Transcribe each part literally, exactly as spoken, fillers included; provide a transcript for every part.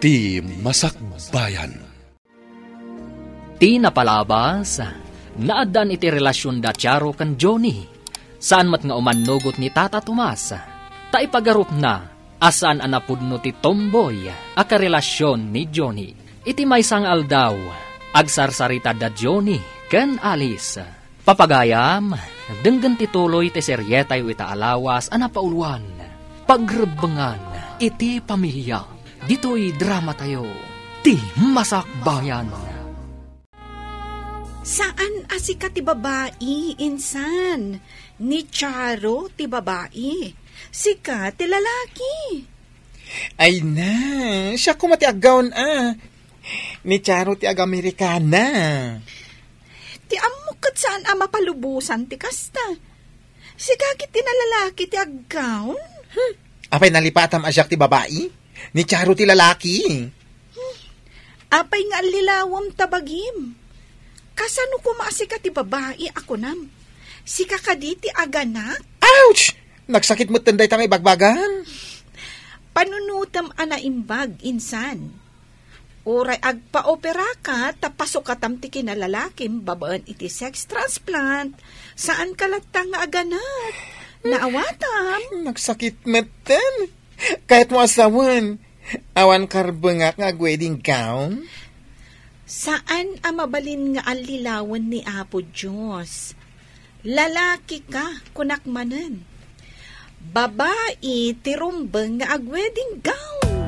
Ti Masakbayan. Ti napalabas, naaddaan iti relasion da Charo ken Johnny. Saan met nga umannugot ni Tata Tomas, ta ipagarupna a saan a napudno ti tomboy a karelasion ni Johnny. Iti maysa nga aldaw, agsarsarita da Johnny ken Alice. Papagayam, denggen ti tuloy ti serietayo ita a lawas a napauluan, Pagrebbengan iti Pamilia. Ditoy dramatayo, Ti Masakbayan. Saan a sika ti babai, insan. Ni Charo ti babai. Sika ti lalaki. Ay na, siak koma ti aggown a. Ni Charo ti agamerikana. Ti ammok ket saan a mapalubosan ti kasta. Sika ket ti nalalaki ti aggown? Hmm. Apay nalipatam a siak ti babai? Ni Charo ti lalaki. Hmm. Apay nga allilawem ta bagim? Kasano koma a sika ti babai a kunam? Sika kadi ti aganak? Ouch! Nagsakit metten dayta nga ibagbagan. Panunotem a naimbag, insan. Uray agpaoperaka ta pasukatam ti kinalalakim babaen iti sex transplant, saanka latta nga aganak. Naawatam. Nagsakit metten. Kayatmo a sawen, awan karbengak nga ag-wedding gown? Saan a mabalin nga allilawen ni Apo Dios. Lalaki ka, kunak manen. Babai ti rumbeng nga ag-wedding gown.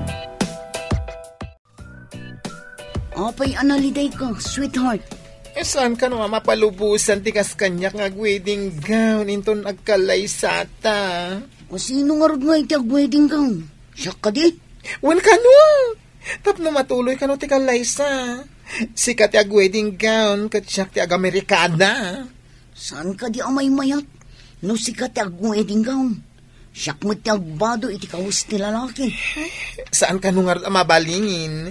Apay a nalidayka, sweetheart? Eh, saan kano a mapalubosan ti kas kaniak nga ag-wedding gown inton agkallaysata? O sino ngarud nga iti ag-wedding gown? Siak kadi? Wen kano? Tapno matuloy kano ti kallaysa. Sika ti ag-wedding gown ket siak ti agamerikana. Saan kadi a maymayat no sika ti ag-wedding gown? Siak met ti agbado iti kawes ti lalaki. Saan kano ngarud a mabalin?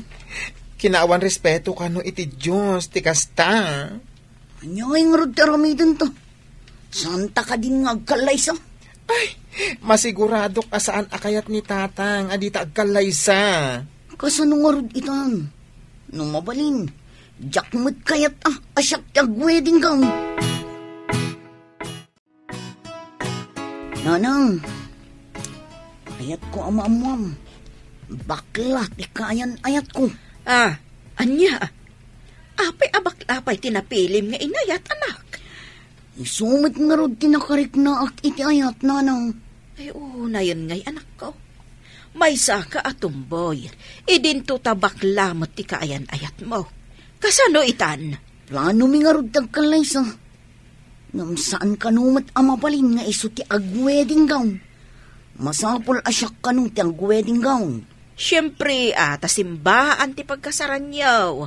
Kinaawan respeto kano iti Dios ti kasta. Ania ngay ngarud ti aramidenta? Saanta kadin nga agkallaysa? Ay, masiguradok a saan a kayat ni Tatang a dita agkallaysa. Kasano ngarud itan? No mabalin, diak met kayat a, a siak ti ag-wedding gown. Nanang, ayatko a maammuam. Bakla ti kaayan-ayatko. Ah, ania? Apay a bakla pay ti napilim nga inayat, anak? Isu met ngarud ti nakariknaak iti ayat, nanang. Ay, unayen ngay, anakko. Maysaka a tumboy, idinto ta bakla met ti kaayan-ayatmo. Kasano itan? Planomi ngarud ti agkallaysa. Ngem saan kano met a mabalin nga isu ti ag-wedding gown. Masapul a siak kano ti ag-wedding gown. Siempre, a, ta simbaan ti pagkasaranyo.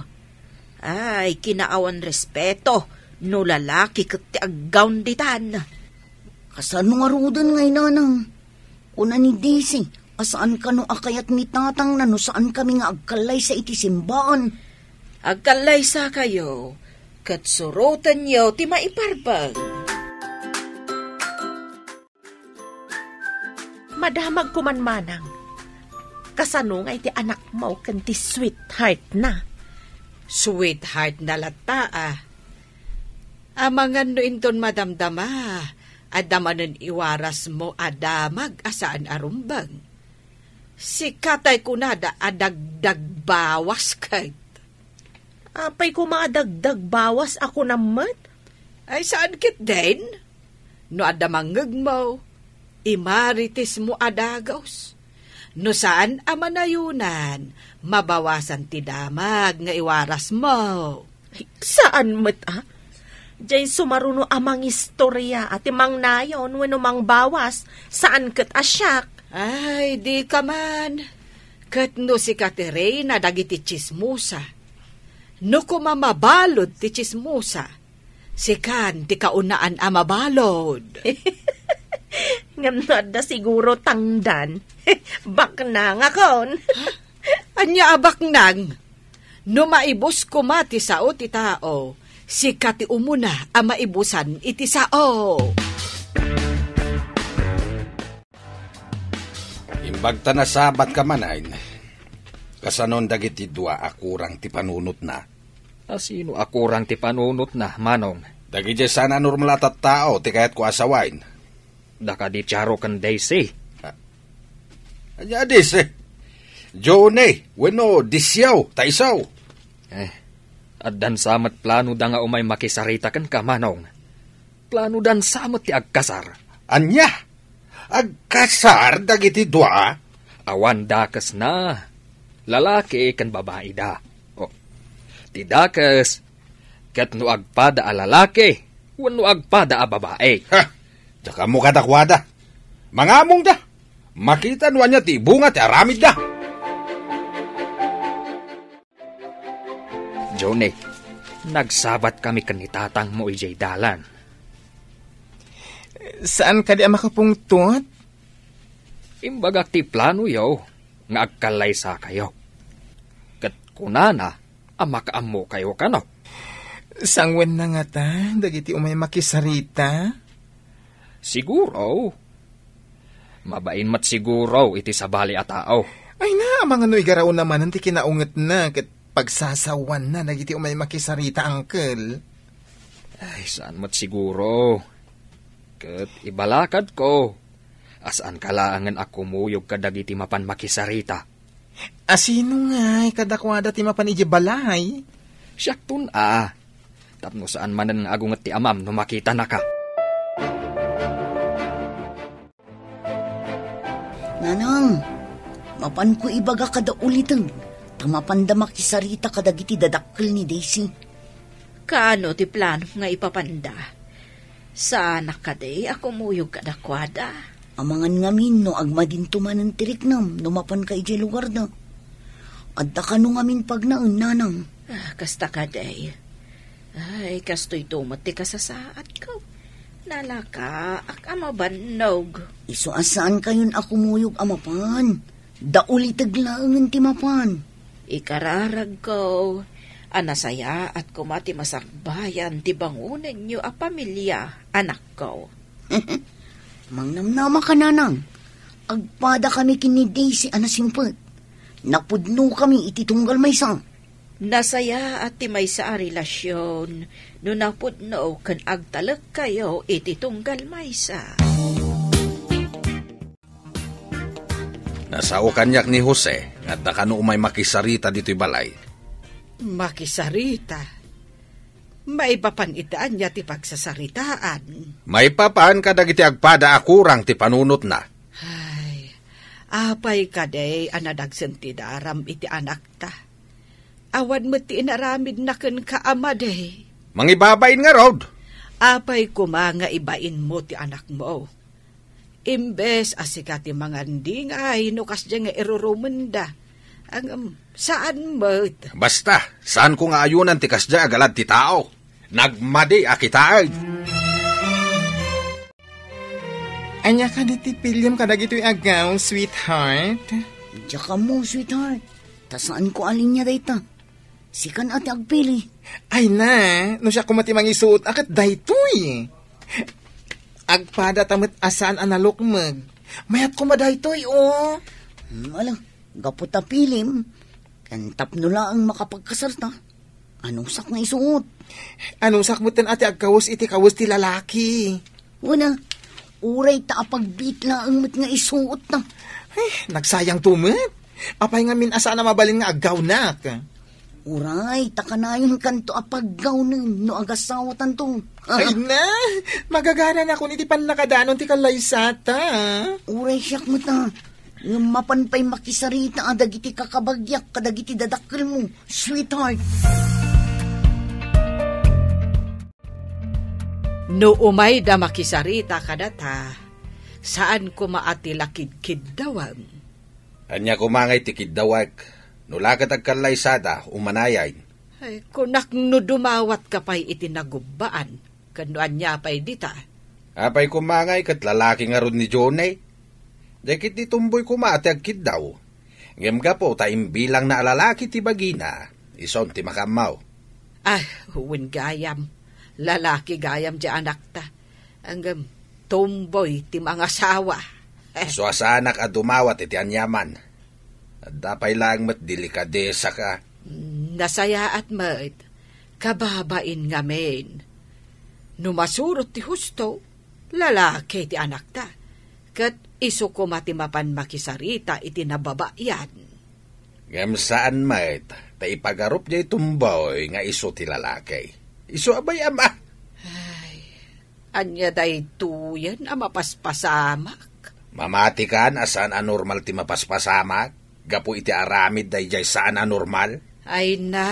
Ay, kinaawan respeto no lalaki ket ti aggown ditan. Kasano ngaruden ngay, nanang? Kuna ni Daisy a saan kano a kayat ni Tatang no saan kami nga agkallaysa iti simbaan. Agkallaysakayo, ket surotenyo ti maiparbeng. Madamag ko man, manang. Kasano nga iti anakmo ken ti sweetheart na? Sweetheart na latta, a. Amangan no inton madamdama, adda manen iwarasmo a damag a saan a rumbeng. Sika tay kunada a dagdagbawas ket. Apay koma a dagdagbawas a kunam met? Ay, saan ketdin? No adda mangngegmo, imaritismo a dagus. No saan a manayonan, mabawasan ti damag nga iwarasmo. Ay, saan met, a? Diay sumaruno a mangistorya a ti mangnayon wenno mangbawas, saan ket a siak. Ay, dika man. Ket no sika ti reyna dagiti tsismosa, no koma mabalud ti tsismosa, sikan ti kaunaan a mabalud. Ngem no adda siguro tangdan, baknangakon. Ania a baknang? No maibus koma ti sao ti tao, sika ti umuna a maibusan iti sao. Imbag ta nasabatka manen, Kasanon dagiti dua a kurang ti panunotna? A sino a kurang ti panunotna, Manong? Dagiti saan a normal a tattao ti kayatko a sawen. Da kadi Charo ken Daisy. Ah, ania a Daisy? Johnny, wenno Disiaw, ta isu. Eh, addan sa met plano da nga umay makisarita kenka, Manong. Plano dan sa met ti agkasar. Ania? Agkasar dagiti dua? Awan dakesna. Lalaki ken babai da. Oh. Ti dakes, ket no agpada a lalaki, wenno agpada a babai. Ha! Diak ammo kadakuada. Mangamongda. Makita no ania ti ibunga ti aramidda. Johnny, nagsabat kami ken ni tatangmo idiay dalan. Saan kadi a makapungtot? Imbagak ti planoyo nga agkallaysakayo. Ket kunana a makaammokayo kano. Sangwenna ngata dagiti umay makisarita? Siguro. Mabain met siguro iti sabali a tao. Ay na, amangan no igarawna manen ti kinaungetna ket pagsasawanna dagiti umay makisarita, uncle. Ay, saan met siguro. Ket ibalakadko a saanka laengen a kumuyog kadagiti mapan makisarita. A sino ngay kadakuada ti mapan idiay balay? Siakton a. Tapno saan manen nga agunget ti amam no makitanaka. Nanang, mapanko ibaga kada uliteg, ta mapanda makisarita kadagiti dadakkel ni Daisy. Kaano ti plano nga ipapanda? Saanak kadi a kumuyog kadakuada? Amangan ngamin no agmadinto manen ti riknam no mapanka idiay lugarda. Adda kano ngamin pagnaen, nanang. Ah, kasta kadi. Ay, kastoyto met ti kasasaadko. Nalakaak a mabannog. Isu a saankayon a kumuyog a mapan. Dauliteg laengen ti mapan. Ikararagko a nasayaat koma ti masakbayan ti bangonenyo a pamilia, anakko. Mangnamnama ka, nanang. Agpada kami ken ni Daisy a nasimpet. Napudno kami iti tunggal maysa. Nasayaat ti maysa a relasion no napudno ken agtalekkayo iti tunggal maysa. Nasao kaniak ni Jose nga adda kano umay makisarita ditoy balay. Makisarita? Maipapan iti ania ti pagsasaritaan? Maipapan kadagiti agpada a kurang ti panunotna. Ay, apay kadi a nadagsen ti daram iti anakta? Awan met ti inaramidna kenka a madi. Mangibabain ngarud. Apay koma nga ibainmo ti anakmo? Imbes a sika ti mangandingay no kasdiay nga irurumenda. Ngem, saan met. Basta, saanko nga ayunan ti kasdiay a galad ti tao. Nagmadi a kitaen. Ania kadi ti piliem kadagitoy aggaw, sweetheart? Diak ammo, sweetheart. Ta saanko a linia dayta. Sikan a ti agpili. Ay na, no siak koma ti mangisuot a ket daytoy. Agpada ta met a saan a nalukmeg. Mayat koma daytoy, oh. Hmm, ala, gapu ta pilim, ken tapno laeng makapagkasarta, anusak nga isuot? Anusak metten a ti agkawes iti kawes ti lalaki. Wen a, uray ta apagbiit laeng met nga isuot ta. Ay, nagsayangto met. Apay ngamin a saan a mabalin nga aggawnak? Uray, ta kanayonkanto a paggawnen no agasawatanto. Ay na, magagaranakon iti pannakadanon ti kallaysata. Uray siak met a, ngem mapan pay makisarita a dagiti kakabagiak kadagiti dadakkelmo, sweetheart. No umayda makisarita kadata, saan koma a ti la kidkiddawem. Ania koma ngay ti kiddawek? No la ket agkallaysada, umanayen. Ay, kunak no dumawatka pay iti nagubbaan, ken no ania pay dita. Apay koma ngay ket lalaki ngarud ni Johnny? Dagiti tumboy koma ti agkiddaw. Ngem gapu ta imbilangna a lalaki ti bagina, isun ti makaammo. Ah, wen gayam, lalaki gayam ti anakta. Ngem, tumboy ti mangasawa. Suasanak a dumawat iti aniaman. Adda pay laeng met delikadesaka. Nasayaat met. Kababain ngamin. No masurot ti husto, lalaki ti anakta. Ket isu koma ti mapan makisarita iti nababayan. Ngem saan met, ta ipagarup diay tumboy nga isu ti lalaki. Isu a bay-am a. Ay, ania daytoyen a mapaspasamak? Mamatikan a saan a normal ti mapaspasamak gapu iti aramid daydiay saan a normal? Ay na,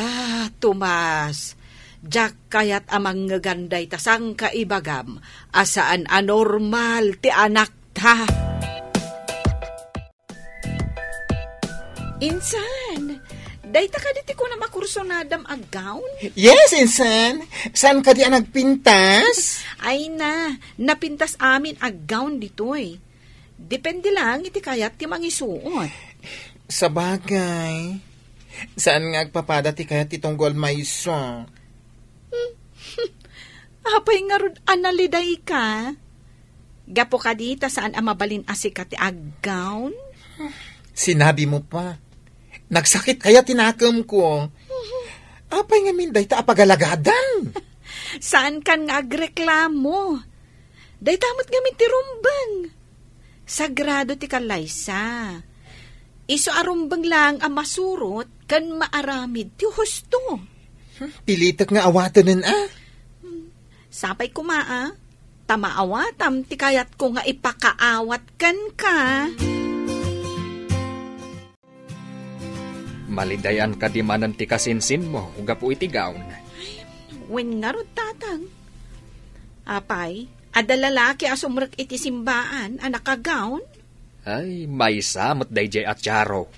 Tomas, diak kayat a mangngegan dayta sangkaibagam a saan a normal ti anakta. Insan, dayta kadi ti kunam a kursonadam a gown? Yes, insan. Saan kadi a nagpintas? Ay na, napintas amin a gown ditoy. Depende lang iti kayat ti mangisuot. Sabagay, saan nga agpapada ti kayat ti tunggal maysa. Apay ngarud a nalidayka? Gapu kadi ta saan a mabalin a sika ti aggown? Sinabimo pa. Nagsakit kaya ti nakemko. Apay ngamin dayta a pagalagadan? Saankan nga agreklamo. Dayta met ngamin ti rumbeng. Sagrado ti kallaysa. Isu a rumbeng laeng a masurot ken maaramid ti husto. Hmm, pilitek nga awatenen a. Hmm, sapay koma a, ta maawatam ti kayatko nga ipakaawat kenka. Malidayan kadi manen ti kasinsinmo gapu iti gown? Ay, wen ngarud, Tatang. Apay, adda lalaki a sumrek iti simbaan a nakagown? Ay, maysa met daydiay a tiaro.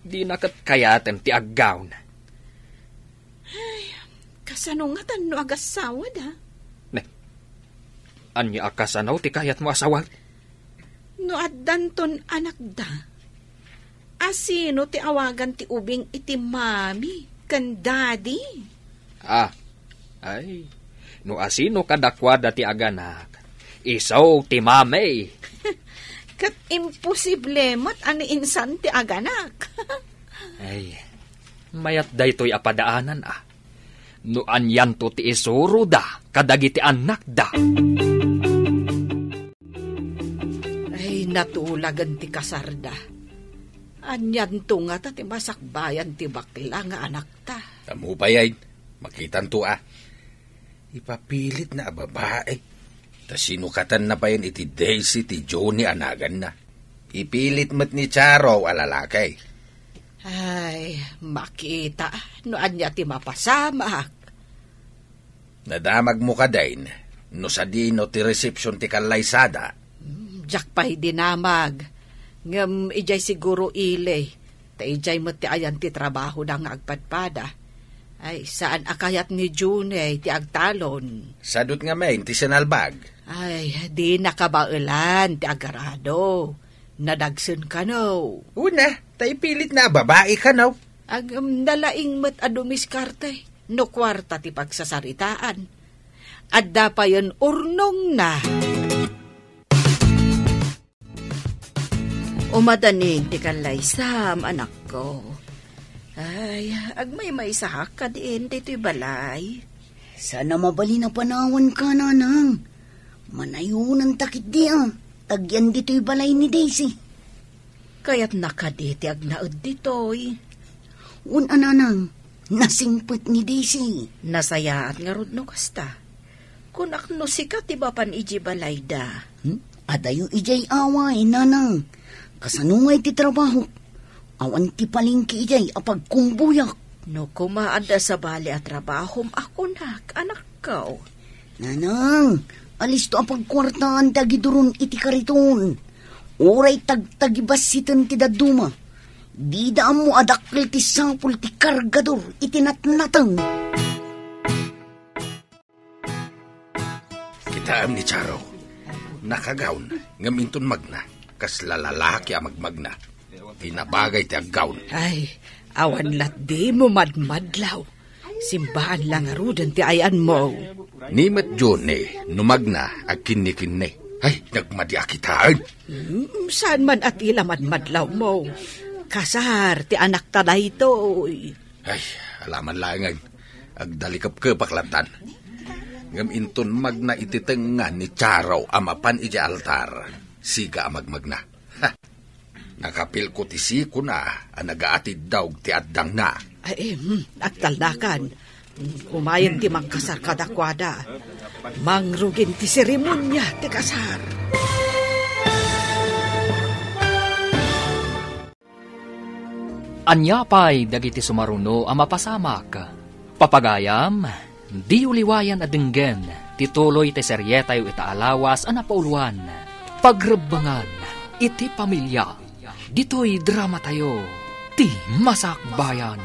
Dina ket kayaten ti aggown. Ay, kasano ngatan no agassawada? Ne, ania a kasano ti kayatmo a sawag? No addanton anakda, asino ti awagan ti ubing iti mami ken daddy? Ah, ay, no asino kadakuada ti aganak, isu ti mami. Ket imposible met a ni insan ti aganak. Ay, mayat daytoy a padaanan a. No anianto ti isuroda kadagiti annakda. Ay, natulagen ti kasarda. Anianto ngata ti masakbayan ti bakla nga anakta? Ammo pay, ay, makitanto a. Ipapilitna a babai. Ta sinukatanna payen iti Daisy ti Johnny a naganna. Ipilit met ni Charo a lalaki. Ay, makita no ania ti mapasamak. Nadamagmo kadi no sadino ti resepsion ti kallaysada? Hmm, diak pay dinamag. Ngem idiay siguro ili. Ta idiay met ti ayan ti trabahoda nga agpadpada. Ay, saan a kayat ni June ti agtalon. Sadut ngamin ti sinalbag. Ay, di nakabaelan ti agarado. Nadagsen kano. Una, ta ipilitna a babai kano. Agem, nalaing met a dumiskarte no kuarta ti pagsasaritaan. Adda payen urnongna. Umadanin ti kallaysam, anakko. Ay, agmaymaysaak kadin ditoy balay. Saan a mabalin a panawanka, nanang. Manayonanta ketdi a, ta agyan ditoy balay ni Daisy. Kayatna kadi ti agnaed ditoy? Wen a, nanang, nasingpet ni Daisy. Nasayaat ngarud no kasta. Kunak no sika ti mapan idiay balayda. Hmm? Adayo idiay away, nanang. Kasano ngay ti trabaho? Awan ti palengke idiay a pagkumbuyak. No koma adda sabali a trabahom a kunak, anakko. Nanang, alisto a pagkuartaan ti agiduron iti kariton. Uray tagtagibassiten ti dadduma. Dida ammo a dakkel ti sapul ti kargador iti natnateng. Kitaem ni Charo. Nakagawn, ngem inton magna, kasla lalaki a magmagna. Di nabagay ti aggawn. Ay, awan latdimo madmadlaw. Simbaan la ngaruden ti ayanmo. Ni met Johnny, no magna, agkinnikinni. Ay, nagmadi a kitaen. Hmm, saan man a ti la madmadlawmo? Kasar ti anakta daytoy. Ay, alaman laengen. Agdalikepkepak lattan. Ngem inton magna iti tengnga ni Charo a mapan iti altar, siga a magmagna. Ha! Nakapilko ti sikona a nagaatiddaw ti addangna. Ay, em, agtalnakan. Umayen ti mangkasar kadakuada. Mangrugin ti seremonia ti kasar. Ania pay dagiti sumaruno a mapasamak? Papagayam, diyo liwayan a denggen ti tuloy ti serietayo ita a lawas a napauluan, Pagrebbengan iti Pamilia. Ditoy dramatayo, ti Masakbayan.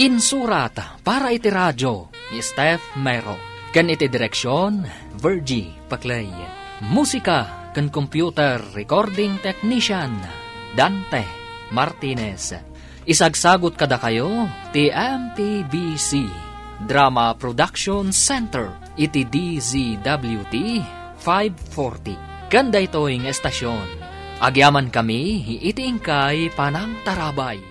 Insurat para iti radio ni Steph Mero, ken iti direksion, Virgie Paclay. Musika ken computer recording technician, Dante Martinez. Isagsagut kadakayo ti M P B C Drama Production Center iti D Z W T five forty. Ken daytoy nga estasyon, agyamankami iti inkay panangtarabay.